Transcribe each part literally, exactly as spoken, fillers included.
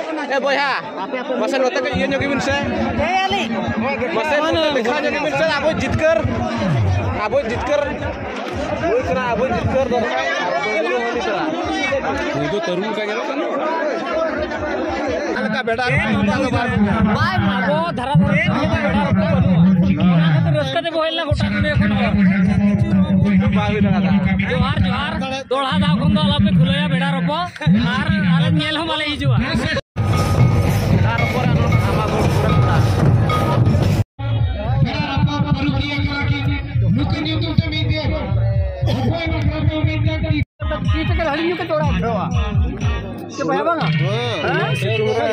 ᱮ ᱵᱚᱭᱦᱟ, ᱢᱟᱥᱮ ᱱᱚᱛᱮ ᱠᱟᱹᱡ ᱤᱭᱟᱹ ᱧᱚᱜ ᱵᱤᱱ ᱥᱮ᱾ ᱢᱟᱥᱮ ᱱᱚᱛᱮ ᱫᱮᱠᱷᱟᱣ ᱧᱚᱜ ᱵᱤᱱ ᱥᱮ, ᱟᱵᱚ ᱡᱤᱛᱠᱟᱹᱨ, ᱟᱵᱚ ᱡᱤᱛᱠᱟᱹᱨ ᱦᱩᱭ ᱠᱟᱱᱟ, ᱟᱵᱚ ᱡᱤᱛᱠᱟᱹᱨ ᱫᱚ᱾ ᱱᱩᱭ ᱫᱚ ᱛᱟᱹᱨᱩᱵ ᱞᱮᱠᱟ ᱧᱮᱞᱚᱜ ᱠᱟᱱᱟ᱾ ᱚᱠᱟ ᱞᱮᱠᱟ ᱵᱮᱲᱟ ᱨᱟᱠᱟᱵ ᱵᱟᱭ ᱟᱵᱚ ᱫᱷᱟᱨᱟ ᱫᱷᱟᱨᱮ ᱛᱮ ᱵᱮᱲᱟ ᱨᱟᱠᱟᱵ ᱵᱟᱹᱱᱩᱜᱼᱟ᱾ ᱚᱱᱟ ᱠᱷᱟᱹᱛᱤᱨ ᱨᱟᱹᱥᱠᱟᱹ ᱛᱮ ᱵᱚᱦᱮᱞ ᱮᱱᱟ ᱜᱚᱴᱟ ᱫᱩᱱᱤᱭᱟᱹ ᱠᱷᱚᱱ ᱦᱚᱲ᱾ ᱵᱟᱝ ᱦᱩᱭ ᱫᱟᱲᱮᱭᱟᱜᱼᱟ᱾ ᱡᱚᱦᱟᱨ, ᱡᱚᱦᱟᱨ᱾ ᱫᱚᱦᱲᱟ ᱫᱟᱣ ᱠᱷᱚᱱ ᱫᱚ ᱟᱞᱚᱯᱮ ᱠᱷᱩᱞᱟᱹᱭᱟ ᱵᱮᱲᱟ ᱨᱚᱯᱚ, ᱟᱨ ᱟᱞᱮ ᱧᱮᱞ ᱦᱚᱸ ᱵᱟᱞᱮ ᱦᱤᱡᱩᱜᱼᱟ᱾ ᱵᱮᱲᱟ ᱨᱚᱯᱚ ᱨᱮ ᱱᱚᱰᱮ ᱫᱷᱟᱢᱟ ᱜᱚᱲ ᱯᱩᱨᱟᱹ ᱠᱚᱲᱟ᱾ ᱵᱮᱲᱟ ᱨᱚᱯᱚ ᱯᱟᱹᱨᱩᱠᱷᱤᱭᱟᱹ ᱠᱟᱱᱟ ᱠᱤᱱ, ᱱᱩᱠᱤᱱ ᱧᱩᱛᱩᱢ ᱛᱮ ᱢᱤᱫ ᱫᱤᱱ ᱚᱠᱚᱭ ᱵᱟᱠᱷᱨᱟ ᱛᱮ ᱢᱤᱫ ᱫᱤᱱ ᱛᱤᱨᱤᱥ ᱴᱟᱠᱟ ᱦᱟᱺᱰᱤ ᱧᱩ ᱠᱟᱛᱮ ᱚᱲᱟᱜ ᱮᱢ ᱫᱚᱦᱚᱣᱟ᱾ ᱪᱮᱫ ᱵᱟᱭ ᱵᱟᱝᱟ? ᱦᱮᱸ?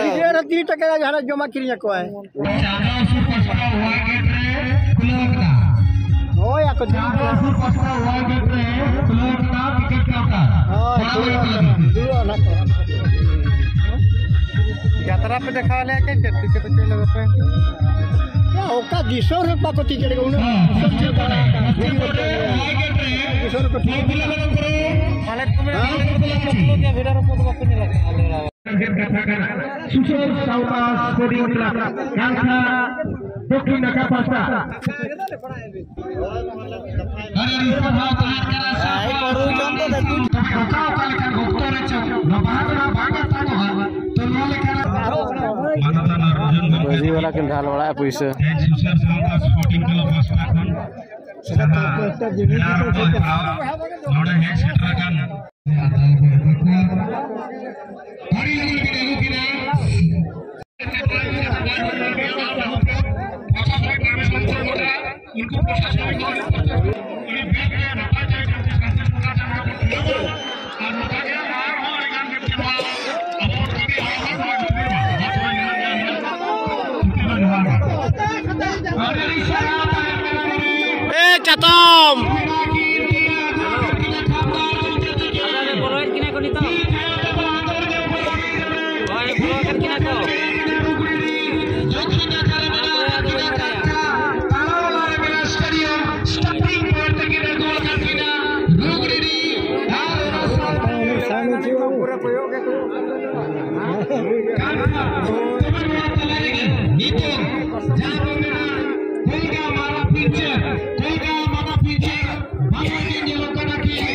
ᱜᱤᱫᱽᱨᱟᱹ ᱨᱮ ᱛᱤᱨᱤᱥ ᱴᱟᱠᱟ ᱨᱮ ᱡᱟᱦᱟᱱᱟᱜ ᱡᱚᱢᱟᱜ ᱠᱤᱨᱤᱧ ᱟᱠᱚᱣᱟᱭ᱾ ᱪᱟᱸᱫᱟ ᱥᱩᱨ ᱯᱟᱥᱴᱟ ᱚᱣᱟᱭ ᱜᱮᱴ ᱨᱮ ᱠᱷᱩᱞᱟᱹᱣ ᱟᱠᱟᱱᱟ᱾ ᱦᱳᱭ, ᱟᱠᱚ ᱫᱩᱲᱩᱵ ᱪᱟᱸᱫᱟ ᱠᱟᱱᱟ᱾ ᱥᱩᱨ ᱯᱟᱥᱴᱟ ᱚᱣᱟᱭ ᱜᱮᱴ ᱨᱮ ᱠᱷᱩᱞᱟᱹᱣ ᱟᱠᱟᱱᱟ ᱴᱤᱠᱤᱴ ᱠᱟᱣᱩᱱᱴᱟᱨ᱾ ᱦᱳᱭ, ᱠᱚᱲᱟ ᱫᱩᱲᱩᱵ ᱠᱩᱲᱤ ᱟᱠᱟᱱᱟ᱾ ᱞᱟᱹᱜᱤᱫ᱾ ᱫᱩᱲᱩᱵ ᱚᱱᱟ ᱠᱚ᱾ ᱡᱟᱛᱨᱟ ᱯᱮ ᱫᱮᱠᱷᱟᱣ ᱞᱮᱭᱟ ᱪᱮ ᱪᱮᱫ? ᱪᱮᱫ ᱯᱮ ᱪᱮᱫ ᱞᱮᱠᱟ ᱯᱮ? ᱚᱠᱟ ᱫᱤᱥᱚᱢ ᱨᱮ ᱵᱟᱠᱚ ᱴᱤᱠᱤᱴ ᱠᱚ ᱩᱱᱟᱹᱜ ᱦᱮᱸ, ᱫᱤᱥᱚᱢ ᱪᱮᱫ ᱫᱟᱬᱟ ᱟᱠᱟᱫ? ᱫᱤᱥᱚᱢ ᱨᱮ ᱚᱣᱟᱭ ᱜᱮᱴ ᱨᱮ ᱫᱤᱥᱚᱢ ᱨᱮᱠᱚ ᱴᱤᱠᱤᱴ᱾ ᱯᱟᱞᱮᱫ ᱠᱚ ᱢᱮᱱᱟ, ᱦᱮᱸ? ᱯᱟᱞᱮᱫ ᱠᱚ ᱢᱮᱱᱟ, ᱵᱷᱮᱰᱟ ᱨᱚᱯᱚ ᱫᱚ ᱵᱟᱠᱚ ᱧᱮᱞ ᱟᱠᱟᱫᱟ᱾ ᱪᱮᱫ ᱠᱟᱛᱷᱟ ᱠᱟᱱᱟ? ᱥᱩᱥᱚᱞ ᱥᱟᱶᱛᱟ ᱥᱯᱳᱨᱴᱤᱝ ᱠᱞᱟᱵᱽ ᱠᱟᱱᱛᱷᱟ ᱫᱚᱠᱠᱷᱤᱱ ᱱᱟᱠᱷᱟ ᱯᱟᱥᱴᱟ᱾ ᱟᱹᱰᱤ ᱟᱹᱰᱤ ᱥᱟᱨᱦᱟᱣ ᱛᱟᱦᱮᱸ ᱠᱟᱱᱟ᱾ ᱟᱭ ᱠᱚᱨᱩ ᱡᱚᱢ ᱫᱚ ᱫᱟᱠᱩ᱾ ᱛᱚᱵᱮ ᱚᱠᱟ ᱚᱠᱟ ᱞᱮᱠᱟᱱ ᱚᱠᱛᱚ ᱨᱮ ᱪᱚ ᱱᱚᱣᱟ ᱵᱟᱦᱟ ᱨᱮᱱᱟᱜ ᱵᱟᱝ ᱟᱛᱟᱝᱚᱜᱼᱟ᱾ ᱛᱚ ᱱᱚᱣᱟ ᱞᱮᱠᱟᱱᱟᱜ ᱢᱟᱱᱚᱛᱟᱱ ᱟᱨᱡᱩᱱ ᱜᱚᱢᱠᱮ ᱢᱟᱹᱡᱷᱤ ᱵᱟᱞᱟ ᱠᱤᱱ ᱰᱷᱟᱞ ᱵᱟᱲᱟᱭᱟ ᱯᱩᱭᱥᱟᱹ᱾ ᱛᱮᱦᱮᱧ ᱥᱩᱥᱟᱹᱨ ᱥᱟᱶᱛᱟ ᱥᱯᱳᱨᱴᱤᱝ ᱠᱞᱟᱵᱽ ᱯᱟᱥᱴᱟ ᱠᱷᱚᱱ ᱡᱟᱦᱟᱸ ᱵᱮᱲᱟ ᱨᱚᱯᱚ ᱦᱮᱯᱨᱟᱣ ᱱᱚᱰᱮ ᱦᱮᱡ ᱥᱮᱴᱮᱨ ᱟᱠᱟᱱ ᱟᱹᱰᱤ ᱞᱚᱜᱚᱱ ᱵᱤᱱ ᱟᱹᱜᱩ ᱠᱮᱫᱟ᱾ ᱩᱱᱠᱩ ᱯᱨᱚᱥᱟᱥᱚᱱᱤᱠ ᱠᱚ ᱟᱹᱰᱤ ᱵᱮᱥ ᱜᱮ ᱱᱟᱯᱟᱭ ᱛᱮ ᱡᱟᱛᱮ ᱥᱟᱱᱛᱤ ᱥᱚᱸᱜᱷᱟ ᱪᱟᱸᱫᱟ ᱠᱚ ᱠᱷᱩᱞᱟᱹᱣ ᱢᱟ᱾ ᱟᱨ ᱱᱚᱝᱠᱟ ᱜᱮ ᱟᱨᱦᱚᱸ ᱟᱹᱰᱤ ᱜᱟᱱ ᱵᱮᱠᱛᱤ ᱱᱚᱣᱟ ᱟᱵᱚ ᱠᱟᱹᱢᱤ ᱦᱚᱨᱟ ᱠᱚ ᱱᱚᱣᱟ ᱠᱟᱹᱢᱤ ᱢᱟ᱾ ᱢᱟ ᱛᱚᱵᱮ ᱱᱤᱱᱟᱹᱜ ᱜᱮ ᱟᱹᱞᱤᱧᱟᱜ ᱛᱷᱩᱛᱤ ᱫᱚ ᱡᱚᱦᱟᱨ ᱜᱮ᱾ ᱟᱹᱰᱤ ᱟᱹᱰᱤ ᱥᱟᱨᱦᱟᱣ ᱛᱟᱦᱮᱱ ᱠᱟᱱᱟ ᱱᱚᱰᱮ᱾ ᱮ ᱪᱟᱛᱚᱢ! ᱢᱮᱱᱟᱜ ᱠᱤᱱ ᱜᱮᱭᱟ ᱡᱟᱦᱟᱸ ᱠᱤᱱ ᱠᱷᱟᱱ ᱫᱚ ᱟᱫᱚ ᱵᱚᱞᱚᱭᱮᱫ ᱠᱤᱱᱟ ᱠᱚ ᱱᱤᱛᱚᱜ᱾ ᱦᱳᱭ, ᱵᱚᱞᱚ ᱟᱠᱟᱱ ᱠᱤᱱᱟ ᱠᱚ᱾ ᱛᱚᱵᱮ ᱱᱚᱣᱟ ᱛᱟᱞᱟ ᱨᱮᱜᱮ ᱱᱤᱛᱚᱜ ᱡᱟᱦᱟᱸ ᱵᱚᱱ ᱢᱮᱱᱟ ᱠᱚᱞᱜᱟ ᱢᱟᱨᱟ ᱯᱤᱧᱪᱟᱹᱨ, ᱠᱚᱞᱜᱟ ᱢᱟᱨᱟ ᱯᱤᱧᱪᱟᱹᱨ ᱵᱟᱱᱟᱨ ᱠᱤᱱ ᱧᱮᱞᱚᱜ ᱠᱟᱱᱟ ᱠᱤᱱ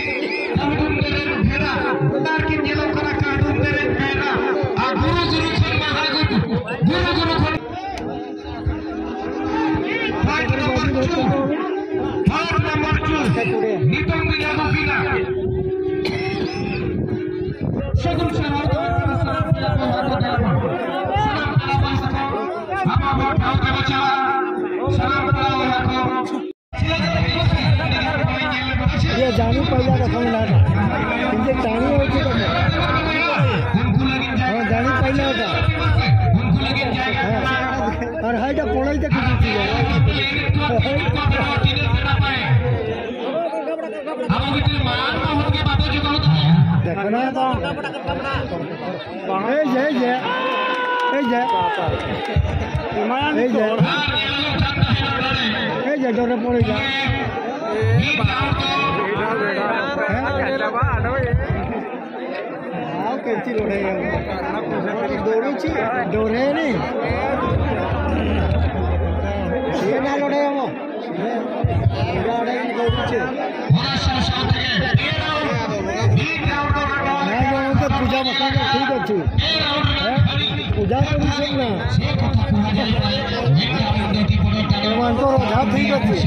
ᱠᱟᱹᱰᱩᱢ ᱫᱮᱨᱮᱧ ᱵᱷᱮᱲᱟ, ᱵᱟᱱᱟᱨ ᱠᱤᱱ ᱧᱮᱞᱚᱜ ᱠᱟᱱᱟ ᱠᱟᱹᱰᱩᱢ ᱫᱮᱨᱮᱧ ᱵᱷᱮᱲᱟ᱾ ᱟᱨ ᱜᱩᱨᱩ ᱜᱩᱨᱩ ᱠᱷᱚᱱ ᱢᱟᱦᱟ ᱜᱩᱨᱩ, ᱜᱩᱨᱩ ᱜᱩᱨᱩ ᱠᱷᱚᱱ ᱯᱟᱸᱪ ᱱᱚᱢᱵᱚᱨ ᱪᱩ, ᱯᱟᱸᱪ ᱱᱚᱢᱵᱚᱨ ᱪᱩ, ᱱᱤᱛᱚᱝ ᱵᱤᱱ ᱟᱹᱜᱩ ᱠᱤᱱᱟ᱾ ᱥᱟᱹᱜᱩᱱ ᱥᱟᱨᱦᱟᱣ ᱫᱚ ᱥᱟᱱᱟᱢ ᱯᱮᱲᱟ ᱯᱟᱹᱲᱦᱟᱹ ᱠᱚ ᱴᱷᱮᱱ ᱠᱷᱚᱱ, ᱥᱟᱱᱟᱢ ᱯᱮᱲᱟ ᱯᱟᱹᱲᱦᱟᱹ ᱠᱚ ᱟᱵᱚ ᱟᱵᱚ ᱴᱷᱟᱶ ᱛᱮᱵᱚ ᱪᱟᱞᱟᱜᱼᱟ᱾ ᱥᱟᱱᱟᱢ ᱯᱮᱲᱟ ᱯᱟᱹᱲᱦᱟᱹ ᱠᱚ ᱤᱭᱟᱹ ᱡᱟᱹᱱᱤ ᱯᱟᱭᱞᱟ ᱠᱟᱛᱷᱟ ᱢᱮᱱᱟᱜᱼᱟ᱾ ᱤᱧ ᱡᱮ ᱡᱟᱹᱱᱤ ᱦᱚᱸ ᱪᱮᱫ ᱠᱟᱱᱟ? ᱦᱮᱸ, ᱡᱟᱹᱱᱤ ᱯᱟᱭᱞᱟ ᱠᱟᱛᱷᱟ᱾ ᱦᱮᱸ᱾ ᱟᱨ ᱦᱟᱭᱰᱟ ᱯᱚᱲᱟᱭ ᱛᱮ ᱠᱤᱪᱷᱩ ᱪᱤᱠᱟᱹ᱾ ᱟᱵᱚ ᱢᱤᱫᱴᱮᱱ ᱢᱟᱨᱟᱝ ᱢᱚᱦᱚᱛ ᱜᱮ ᱵᱟᱵᱚ ᱡᱚᱜᱟᱣ ᱫᱟᱲᱮᱭᱟᱜᱼᱟ᱾ ᱫᱮᱠᱷᱚ ᱱᱟ ᱛᱚ᱾ ᱮᱭ ᱡᱮ, ᱮᱭ ᱡᱮ᱾ ᱮᱭ ᱡᱮ᱾ ᱮᱭ ᱡᱮ᱾ ᱮᱭ ᱡᱮ, ᱰᱚᱨᱮ ᱯᱚᱲᱮ ᱡᱟ᱾ ᱦᱮᱸ? ᱟᱨ ᱠᱮᱱᱪᱤ ᱞᱚᱲᱟᱭ ᱭᱟ᱾ ᱫᱚᱨᱮ ᱪᱮᱫ? ᱰᱚᱨᱮ ᱨᱮ᱾ ᱪᱮᱫ ᱱᱟ ᱞᱚᱲᱟᱭ ᱭᱟ? ᱚᱱᱟ ᱥᱟᱶ ᱥᱟᱶ ᱛᱮᱜᱮ ᱯᱮ ᱨᱟᱣᱩᱱᱰ, ᱢᱤᱫ ᱨᱟᱣᱩᱱᱰ ᱨᱮ ᱦᱮᱸ, ᱜᱚᱢᱠᱮ, ᱯᱩᱡᱟ ᱵᱟᱠᱷᱨᱟ ᱫᱚ ᱴᱷᱤᱠ ᱟᱪᱷᱮ᱾ ᱯᱮ ᱨᱟᱣᱩᱱᱰ ᱨᱮ ᱦᱮᱸ? ᱯᱩᱡᱟ ᱫᱚ ᱢᱤᱫᱴᱮᱱ ᱢᱮ᱾ ᱥᱮ ᱠᱟᱛᱷᱟ ᱠᱚ ᱦᱟᱡᱟᱨ ᱨᱮ ᱢᱤᱫ ᱨᱟᱣᱩᱱᱰ ᱫᱚ ᱴᱷᱤᱠ ᱵᱚᱱ ᱛᱟᱲᱟᱢ᱾ ᱮᱢᱟᱱ ᱠᱚ ᱨᱚᱡᱷᱟ ᱴᱷᱤᱠ ᱟᱪᱷᱮ᱾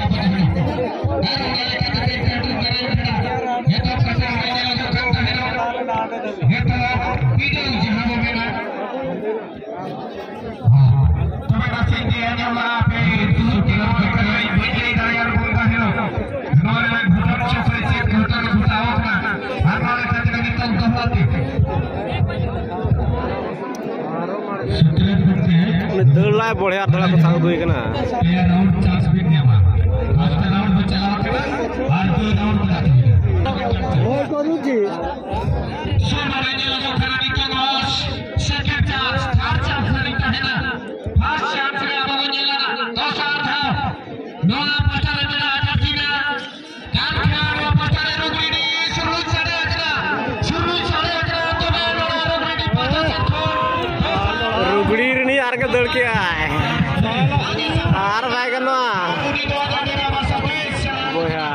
ᱟᱨ ᱚᱱᱟ ᱞᱮᱠᱟᱛᱮ ᱯᱮ ᱨᱟᱣᱩᱱᱰ ᱨᱮ ᱱᱤᱛᱚᱜ ᱠᱟᱛᱷᱟ ᱦᱚᱸ ᱧᱮᱞᱚᱜᱚᱜ ᱠᱟᱱ ᱛᱟᱦᱮᱱᱟ᱾ ᱱᱤᱛᱚᱜ ᱵᱤᱰᱟᱹᱣ ᱡᱟᱦᱟᱸ ᱵᱚ ᱢᱮᱱᱟ, ᱛᱚᱵᱮ ᱱᱟᱥᱮ ᱜᱮ ᱟᱸᱡᱚᱢ ᱞᱟᱦᱟ ᱯᱮ, ᱫᱩᱲᱩᱵ ᱛᱤᱸᱜᱩ ᱠᱟᱛᱮ ᱵᱟᱹᱧ ᱞᱟᱹᱭ ᱫᱟᱲᱮᱭᱟᱜ ᱵᱚᱱ ᱛᱟᱦᱮᱸᱱᱚᱜ᱾ ᱱᱚᱣᱟ ᱨᱮᱱᱟᱜ ᱜᱷᱚᱴᱚᱱ ᱪᱚᱠᱨᱮ ᱪᱮᱫ ᱜᱷᱚᱴᱚᱱ ᱜᱷᱚᱴᱟᱣ ᱟᱠᱟᱱᱟ, ᱟᱨ ᱱᱚᱣᱟ ᱞᱮᱠᱟ ᱛᱮᱜᱮ ᱱᱤᱛᱚᱝ ᱫᱚᱦᱲᱟ ᱛᱮ᱾ ᱥᱩᱛᱨᱮᱛ ᱜᱚᱢᱠᱮ᱾ ᱫᱟᱹᱲ ᱞᱟᱭ ᱵᱚᱲᱦᱮ ᱟᱨ ᱫᱟᱹᱲ ᱠᱚ ᱥᱟᱵ ᱟᱹᱜᱩᱭ ᱠᱟᱱᱟ᱾ ᱯᱮ ᱨᱟᱣᱩᱱᱰ ᱪᱟᱱᱥ ᱵᱤᱱ ᱧᱟᱢᱟ᱾ ᱯᱷᱟᱥᱴ ᱨᱟᱣᱩᱱᱰ ᱵᱚ ᱪᱟᱞᱟᱣ ᱠᱟᱱᱟ, ᱟᱨ ᱫᱩᱭ ᱨᱟᱣᱩᱱᱰ ᱢᱮᱱᱟᱜ ᱛᱟᱵᱚᱱᱟ᱾ ᱦᱳᱭ, ᱠᱚᱨᱩᱪᱤ᱾ ᱥᱚᱢᱚᱭ ᱧᱮᱞᱚᱜᱚᱜ ᱠᱟᱱᱟ ᱱᱤᱛᱚᱜ ᱦᱚᱸ᱾ ᱥᱮᱠᱮᱱᱰ ᱪᱟᱱᱥ, ᱛᱷᱟᱨᱰ ᱪᱟᱱᱥ ᱞᱟᱹᱜᱤᱫ ᱛᱟᱦᱮᱱᱟ᱾ ᱯᱷᱟᱥᱴ ᱪᱟᱱᱥ ᱨᱮ ᱟᱵᱚ ᱵᱚᱱ ᱧᱮᱞᱟ ᱫᱚᱥᱟᱨ ᱫᱷᱟᱣ᱾ ᱱᱚᱣᱟ ᱯᱟᱦᱴᱟ ᱨᱮ ᱢᱮᱱᱟᱜᱼᱟ ᱟᱨᱡᱮᱱᱴᱤᱱᱟ, ᱠᱟᱱ ᱠᱷᱮᱞᱟ ᱱᱚᱣᱟ ᱯᱟᱦᱴᱟ ᱨᱮ ᱨᱩᱜᱽᱨᱤᱰᱤ ᱥᱩᱨᱩᱡ ᱥᱟᱰᱮ ᱟᱠᱟᱱᱟ, ᱥᱩᱨᱩᱡ ᱥᱟᱰᱮ ᱟᱠᱟᱱᱟ, ᱛᱚᱵᱮ ᱱᱚᱣᱟ ᱨᱩᱜᱽᱨᱤᱰᱤ ᱯᱟᱦᱴᱟ ᱥᱮᱫ ᱠᱷᱚᱱ ᱫᱚᱥᱟᱨ ᱜᱮ ᱫᱟᱹᱲ ᱠᱮᱜᱼᱟᱭ᱾ ᱟᱨ ᱵᱟᱭ ᱜᱟᱱᱚᱜᱼᱟ᱾ ᱵᱚᱭᱦᱟ᱾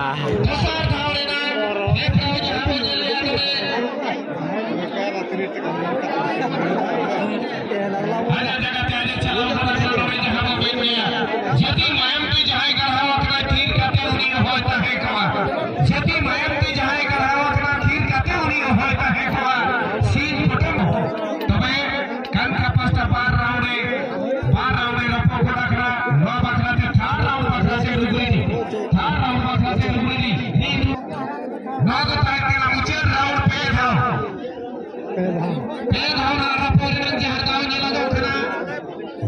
ᱡᱟᱦᱟᱸ ᱵᱚᱱ ᱢᱮᱱᱟ, ᱡᱩᱫᱤ ᱢᱟᱭᱟᱢ ᱛᱮ ᱡᱟᱦᱟᱸᱭ ᱜᱟᱲᱦᱟᱣ ᱟᱠᱟᱱᱟ, ᱛᱷᱤᱨ ᱠᱟᱛᱮ ᱩᱱᱤ ᱦᱚᱦᱚᱭ ᱛᱟᱦᱮᱸ ᱠᱚᱜᱼᱟ᱾ ᱡᱩᱫᱤ ᱢᱟᱭᱟᱢ ᱛᱮ ᱡᱟᱦᱟᱸᱭ ᱜᱟᱲᱦᱟᱣ ᱟᱠᱟᱱᱟ, ᱛᱷᱤᱨ ᱠᱟᱛᱮ ᱩᱱᱤ ᱦᱚᱦᱚᱭ ᱛᱟᱦᱮᱸ ᱠᱚᱜᱼᱟ᱾ ᱥᱤᱧ ᱠᱩᱴᱟᱹᱢ᱾ ᱛᱚᱵᱮ ᱠᱟᱱᱠᱟ ᱯᱟᱥᱴᱟ ᱵᱟᱨ ᱨᱟᱣᱩᱱᱰ ᱨᱮ, ᱵᱟᱨ ᱨᱟᱣᱩᱱᱰ ᱨᱮ ᱨᱚᱯᱚᱲ ᱜᱚᱫ ᱟᱠᱟᱱᱟ᱾ ᱱᱚᱣᱟ ᱵᱟᱠᱷᱨᱟ ᱛᱮ ᱛᱷᱟᱨᱰ ᱨᱟᱣᱩᱱᱰ ᱵᱟᱠᱷᱨᱟ ᱛᱮ ᱨᱩᱜᱩᱭ ᱫᱤ, ᱛᱷᱟᱨᱰ ᱨᱟᱣᱩᱱᱰ ᱵᱟᱠᱷᱨᱟ ᱛᱮ ᱨᱩᱜᱩᱭ ᱫᱤ᱾ ᱱᱚᱣᱟ ᱫᱚ ᱛᱟᱦᱮᱸ ᱠᱟᱱᱟ ᱢᱩᱪᱟᱹᱫ ᱨᱟᱣᱩᱱᱰ ᱯᱮ ᱫᱷᱟᱣ᱾ ᱯᱮ ᱫᱷᱟᱣ ᱨᱟᱣᱩᱱᱰ ᱨᱚᱯᱚᱲ ᱨᱮᱱᱟᱜ ᱡᱟᱦᱟᱸ ᱫᱟᱣ ᱧᱮᱞᱚᱜᱚᱜ ᱠᱟᱱᱟ,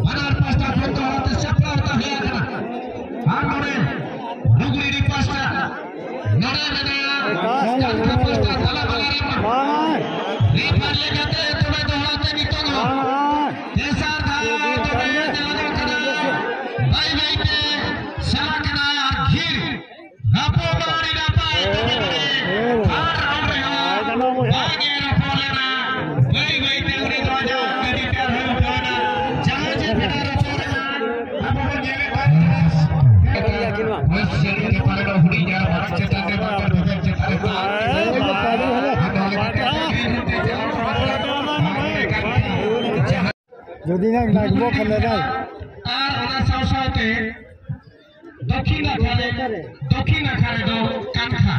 ᱵᱟᱱᱟᱨ ᱯᱟᱥᱴᱟ ᱠᱷᱚᱱ ᱫᱚ ᱦᱚᱲ ᱛᱮ ᱥᱟᱯᱲᱟᱣ ᱦᱩᱭ ᱟᱠᱟᱱᱟ᱾ ᱟᱨ ᱱᱚᱰᱮ ᱞᱩᱜᱽᱲᱤᱰᱤ ᱯᱟᱥᱴᱟ, ᱱᱚᱰᱮ ᱢᱮᱱᱟᱭᱟ ᱠᱟᱱᱛᱷᱟ ᱯᱟᱥᱴᱟ ᱛᱟᱞᱟ ᱢᱟᱞᱟ ᱨᱮ ᱨᱤᱯᱷᱟᱨ ᱞᱮᱠᱟᱛᱮ ᱛᱚᱵᱮ ᱫᱚᱦᱲᱟ ᱛᱮ ᱱᱤᱛᱚᱜ ᱦᱚᱸ ᱛᱮᱥᱟᱨ ᱫᱷᱟᱣ ᱛᱚᱵᱮ ᱧᱮᱞᱚᱜᱚᱜ ᱠᱟᱱᱟ, ᱵᱟᱭ ᱵᱟᱭ ᱛᱮ ᱪᱟᱞᱟᱜ ᱠᱟᱱᱟ ᱟᱨ ᱜᱷᱤᱨ ᱨᱟᱯᱚ ᱢᱟᱨᱟᱲᱤ ᱱᱟᱯᱟᱭ ᱛᱚᱵᱮ ᱱᱚᱰᱮ ᱛᱷᱟᱨᱰ ᱨᱟᱣᱩᱱᱰ ᱨᱮᱦᱚᱸ ᱵᱟᱝ ᱮ ᱨᱟᱯᱚ ᱞᱮᱱᱟ᱾ ᱵᱟᱹᱭ ᱵᱟᱹᱭ ᱛᱮ ᱩᱱᱤ ᱫᱚ ᱟᱡᱟᱜ ᱜᱟᱹᱰᱤ ᱛᱮ ᱟᱨᱦᱚᱸ ᱩᱴᱷᱟᱹᱣ ᱮᱱᱟ᱾ ᱡᱟᱦᱟᱸ ᱡᱮ ᱯᱷᱮᱰᱟᱨ ᱨᱟᱯᱚ ᱞᱮᱱᱟ, ᱟᱵᱚ ᱵᱚᱱ ᱧᱮᱞᱮᱫ ᱠᱟᱱ ᱵᱚᱭᱮᱥ ᱥᱮᱨᱮᱧ ᱛᱮ ᱯᱟᱞᱮᱱ ᱦᱩᱰᱤᱧ ᱟᱨ ᱢᱟᱨᱟᱝ ᱪᱮᱛᱟᱱ ᱨᱮ ᱵᱟᱝ ᱵᱷᱮᱫᱮᱫ ᱪᱮᱛᱟᱱ ᱨᱮ ᱵᱟᱝ᱾ ᱟᱫᱚ ᱚᱱᱟ ᱠᱷᱟᱹᱛᱤᱨ ᱛᱮ ᱡᱩᱫᱤ ᱱᱟᱜ ᱱᱟᱜ ᱵᱚ ᱠᱷᱟᱱ ᱫᱚ ᱟᱨ ᱚᱱᱟ ᱥᱟᱶ ᱥᱟᱶᱛᱮ ᱫᱚᱠᱷᱤᱱ ᱱᱟᱠᱷᱟ ᱨᱮ, ᱫᱚᱠᱷᱤᱱ ᱱᱟᱠᱷᱟ ᱨᱮᱫᱚ ᱠᱟᱱᱠᱷᱟ᱾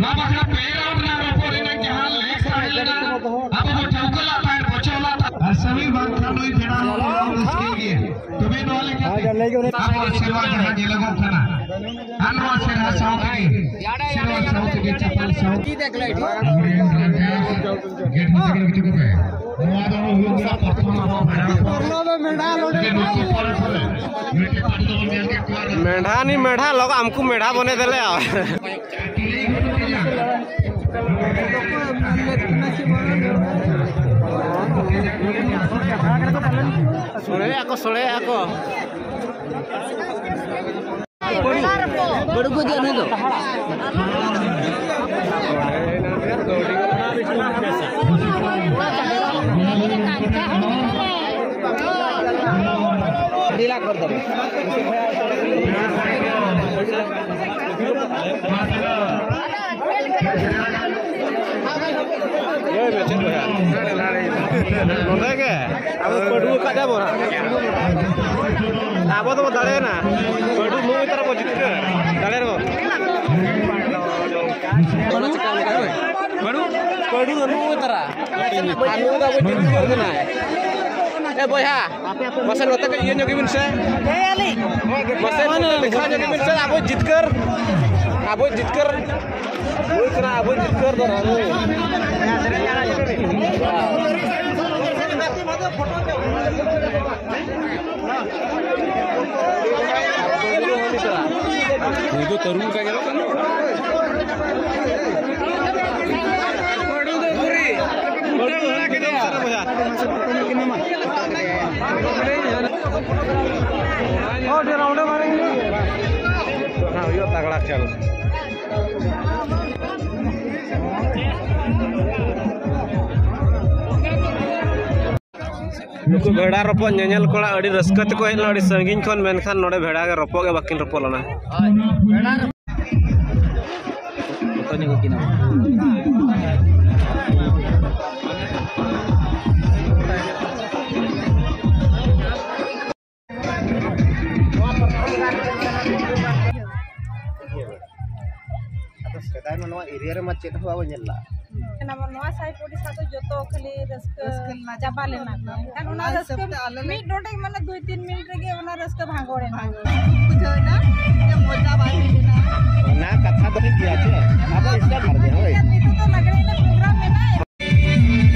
ᱱᱚᱣᱟ ᱵᱟᱠᱷᱨᱟ ᱯᱮ ᱨᱟᱣᱩᱱᱰ ᱨᱮᱱᱟᱜ ᱨᱚᱯᱚᱲ ᱨᱮᱱᱟᱜ ᱡᱟᱦᱟᱸ ᱞᱮᱠ ᱛᱟᱦᱮᱸ ᱞᱮᱱᱟ, ᱟᱵᱚ ᱵᱚ ᱴᱷᱟᱹᱣᱠᱟᱹ ᱞᱟᱜ ᱛᱟᱦᱮᱸᱫ, ᱵᱚᱪᱷᱚᱨ ᱞᱟᱜ ᱛᱟᱦᱮᱸᱫ᱾ ᱟᱨ ᱥᱟᱹᱢᱤ ᱵᱟᱝᱠᱷᱟᱱ ᱱᱩᱭ ᱯᱮᱲᱟ ᱦᱚᱲ ᱦᱚᱸ ᱨᱟᱹᱥᱠᱟᱹ ᱜᱮ᱾ ᱛᱚᱵᱮ ᱱᱚᱣᱟ ᱞᱮᱠᱟᱛᱮ ᱟᱵᱚᱣᱟᱜ ᱥᱮᱨᱣᱟ ᱡᱟᱦᱟᱸ ᱧᱮᱞᱚᱜᱚᱜ ᱠᱟᱱᱟ, ᱟᱨ ᱱᱚᱣᱟ ᱥᱮᱨᱣᱟ ᱥᱟᱶ ᱛᱮᱜᱮ, ᱥᱮᱨᱣᱟ ᱥᱟᱶ ᱛᱮᱜᱮ ᱪᱟᱯᱟᱞ ᱥᱟᱶ ᱟᱵᱚᱨᱮᱱ ᱨᱟᱡᱟ ᱜᱮᱴ ᱦᱚᱸ ᱛᱮᱜᱮ ᱦᱤᱡᱩᱜ ᱯᱮ᱾ ᱱᱚᱣᱟ ᱫᱚ ᱦᱩᱭᱩᱜ ᱠᱟᱱᱟ ᱯᱨᱚᱛᱷᱚᱢ ᱟᱵᱚ ᱵᱷᱮᱲᱟ ᱠᱚ᱾ ᱡᱮ ᱱᱩᱠᱩ ᱯᱚᱨᱮ ᱯᱚᱨᱮ ᱢᱤᱫᱴᱮᱡ ᱯᱟᱹᱴᱤ ᱫᱚᱵᱚᱱ ᱧᱮᱞ ᱠᱮᱫ ᱠᱚᱣᱟ᱾ ᱢᱮᱰᱷᱟ ᱱᱤ ᱢᱮᱰᱷᱟ ᱞᱚᱜ ᱟᱢᱠᱩ ᱢᱮᱰᱷᱟ ᱵᱚᱱᱮ ᱫᱮᱞᱮ ᱟ᱾ ᱥᱚᱲᱮᱭᱟ ᱠᱚ, ᱥᱚᱲᱮᱭᱟ ᱠᱚ᱾ ᱵᱟᱹᱲᱩ ᱠᱚ ᱤᱫᱤᱭᱟ ᱱᱩᱭ ᱫᱚ᱾ ᱰᱷᱤᱞᱟ ᱠᱚᱨ ᱫᱚ᱾ ᱱᱚᱰᱮ ᱜᱮ ᱟᱵᱚ ᱯᱟᱹᱰᱩᱣᱟᱹ ᱠᱟᱡ ᱟᱵᱚ ᱦᱟᱸᱜ᱾ ᱟᱵᱚ ᱫᱚᱵᱚ ᱫᱟᱲᱮᱭᱮᱱᱟ᱾ ᱯᱟᱹᱰᱩ ᱱᱩᱭ ᱛᱟᱨᱟ ᱵᱚ ᱡᱤᱛᱠᱟᱹᱨ ᱫᱟᱲᱮ ᱨᱮᱦᱚᱸ᱾ ᱯᱟᱹᱰᱩ, ᱯᱟᱹᱰᱩ ᱫᱚ ᱱᱩᱭ ᱛᱟᱨᱟ᱾ ᱟᱨ ᱱᱩᱭ ᱫᱚ ᱟᱵᱚ ᱡᱤᱛᱠᱟᱹᱨ ᱠᱟᱱᱟᱭ᱾ ᱮ ᱵᱚᱭᱦᱟ, ᱢᱟᱥᱮ ᱱᱚᱛᱮ ᱠᱟᱹᱡ ᱤᱭᱟᱹ ᱧᱚᱜ ᱵᱤᱱ ᱥᱮ᱾ ᱢᱟᱥᱮ ᱱᱚᱛᱮ ᱫᱮᱠᱷᱟᱣ ᱧᱚᱜ ᱵᱤᱱ ᱥᱮ, ᱟᱵᱚ ᱡᱤᱛᱠᱟᱹᱨ, ᱟᱵᱚ ᱡᱤᱛᱠᱟᱹᱨ᱾ ᱦᱩᱭ ᱠᱟᱱᱟ, ᱟᱵᱚ ᱡᱤᱛᱠᱟᱹᱨ ᱫᱚ ᱱᱚᱜᱼᱚᱭ᱾ ᱩᱱᱤ ᱫᱚ ᱛᱟᱹᱨᱩᱵ ᱞᱮᱠᱟ ᱧᱮᱞᱚᱜ ᱠᱟᱱᱟ᱾ ᱦᱩᱭᱩᱜᱼᱟ ᱛᱟᱜᱲᱟ ᱠᱷᱮᱞ᱾ ᱱᱩᱠᱩ ᱵᱷᱮᱲᱟ ᱨᱚᱯᱚᱜ ᱧᱮᱧᱮᱞ ᱠᱚᱲᱟ ᱟᱹᱰᱤ ᱨᱟᱹᱥᱠᱟᱹ ᱛᱮᱠᱚ ᱦᱮᱡ ᱞᱮᱱᱟ, ᱟᱹᱰᱤ ᱥᱟᱺᱜᱤᱧ ᱠᱷᱚᱱ, ᱢᱮᱱᱠᱷᱟᱱ ᱱᱚᱰᱮ ᱵᱷᱮᱲᱟ ᱜᱮ ᱨᱚᱯᱚᱜ ᱜᱮ ᱵᱟᱹᱠᱤᱱ ᱨᱚᱯᱚᱜ ᱞᱮᱱᱟ᱾ ᱡᱚᱛᱚ ᱧᱚᱜ ᱠᱤᱱᱟ᱾ ᱟᱫᱚ ᱥᱮᱫᱟᱭ ᱢᱟ ᱱᱚᱣᱟ ᱮᱨᱤᱭᱟ ᱨᱮᱢᱟ ᱪᱮᱫ ᱦᱚᱸ ᱵᱟᱵᱚ ᱧᱮᱞ ᱞᱟᱜᱼᱟ᱾ ᱱᱚᱣᱟ ᱥᱟᱭ ᱯᱚᱲᱤᱥᱟ ᱫᱚ ᱡᱚᱛᱚ ᱠᱷᱟᱹᱞᱤ ᱨᱟᱹᱥᱠᱟᱹ ᱨᱟᱹᱥᱠᱟᱹ ᱞᱮᱱᱟ᱾ ᱪᱟᱵᱟ ᱞᱮᱱᱟ᱾ ᱮᱱᱠᱷᱟᱱ ᱚᱱᱟ ᱚᱱᱟ ᱨᱟᱹᱥᱠᱟᱹ ᱦᱤᱥᱟᱹᱵ ᱛᱮ ᱟᱞᱮ ᱞᱮ ᱢᱤᱫ ᱰᱚᱸᱰᱮᱠ ᱢᱟᱱᱮ ᱫᱩᱭ ᱛᱤᱱ ᱢᱤᱱᱤᱴ ᱨᱮᱜᱮ ᱚᱱᱟ ᱨᱟᱹᱥᱠᱟᱹ ᱵᱷᱟᱸᱜᱚᱲ ᱮᱱᱟ᱾ ᱵᱩᱡᱷᱟᱹᱣ ᱮᱱᱟ ᱡᱮ ᱢᱚᱡᱟ ᱵᱟᱭ ᱦᱩᱭ ᱞᱮᱱᱟ᱾ ᱚᱱᱟ ᱠᱟᱛᱷᱟ ᱫᱚ ᱴᱷᱤᱠ ᱜᱮᱭᱟ ᱪᱮ? ᱟᱫᱚ ᱮᱥᱴᱟᱨᱴ ᱠᱟᱨ ᱫᱮ, ᱦᱳᱭ᱾ ᱱᱤᱛᱚᱜ ᱫᱚ ᱞᱟᱜᱽᱲᱮ ᱮᱱᱮᱡ ᱯᱨᱳᱜᱨᱟᱢ ᱢᱮᱱᱟᱜᱼᱟ᱾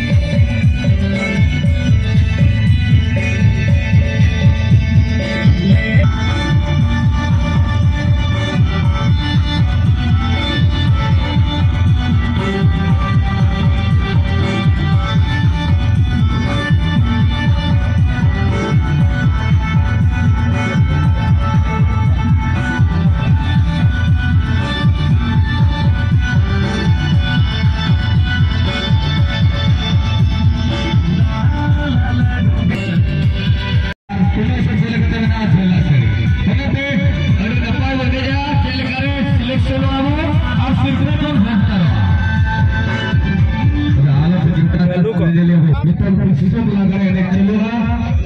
ᱫᱤᱥᱚᱢ ᱞᱟᱜᱽᱲᱮ ᱮᱱᱮᱡ ᱪᱟᱹᱞᱩᱜᱼᱟ᱾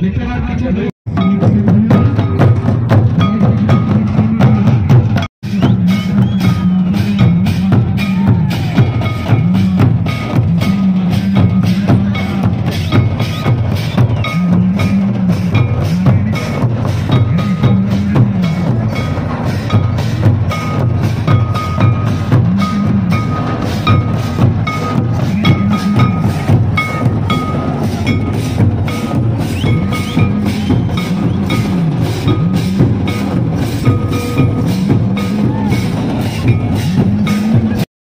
ᱱᱤᱛᱚᱜ ᱟᱨ ᱠᱤᱪᱷᱩ